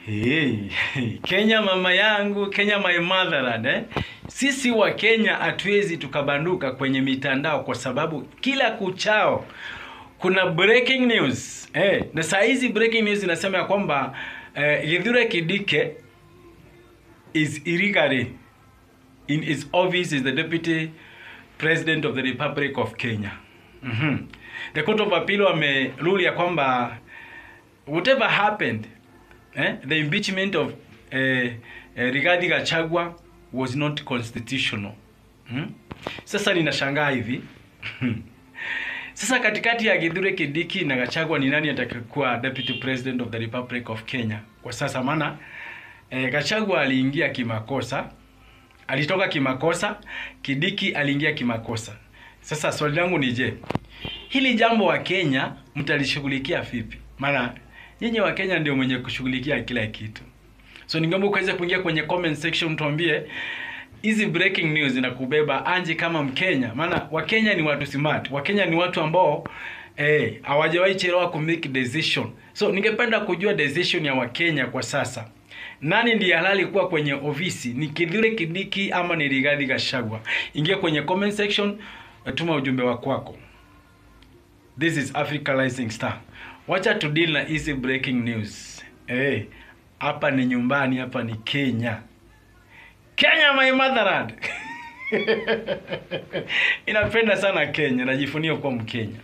Hey, Kenya mama yangu, Kenya my motherland, eh? Sisi wa Kenya hatuwezi tukabanduka kwenye mitandao kwa sababu kila kuchao kuna breaking news. Na saa hizi breaking news inasema ya kwamba Kithure Kindiki is illegally in his office as the deputy president of the Republic of Kenya. The Court of Appeal wamerule ya kwamba whatever happened, the impeachment of Rigathi Gachagua was not constitutional. Sasa ninashangaa hivi. Sasa katikati ya Kithure Kindiki na Gachagua ni nani atakayekuwa deputy president of the Republic of Kenya kwa sasa? Maana Gachagua aliingia kimakosa, alitoka kimakosa, Kindiki aliingia kimakosa. Sasa swali langu ni je, hili jambo wa Kenya mtalishughulikia vipi? Maana nyinyi wa Kenya ndio mwenye kushughulikia kila kitu. So ningeomba ukaweza kuingia kwenye comment section tuambie hizi breaking news zinakubeba aje kama Mkenya. Maana Wakenya ni watu smart. Wakenya ni watu ambao hawajawahi chelewa ku make decision. So ningependa kujua decision ya Wakenya kwa sasa. Nani ndiye halali kuwa kwenye ofisi? Ni Kithure Kindiki ama ni Rigathi Gachagua? Ingia kwenye comment section, tuma ujumbe wako kwako. This is Africa Rising Star. Wacha tu deal na hizi breaking news. Hapa ni nyumbani, hapa ni Kenya. Kenya my motherland. Inapenda sana Kenya, najivunia kuwa Mkenya.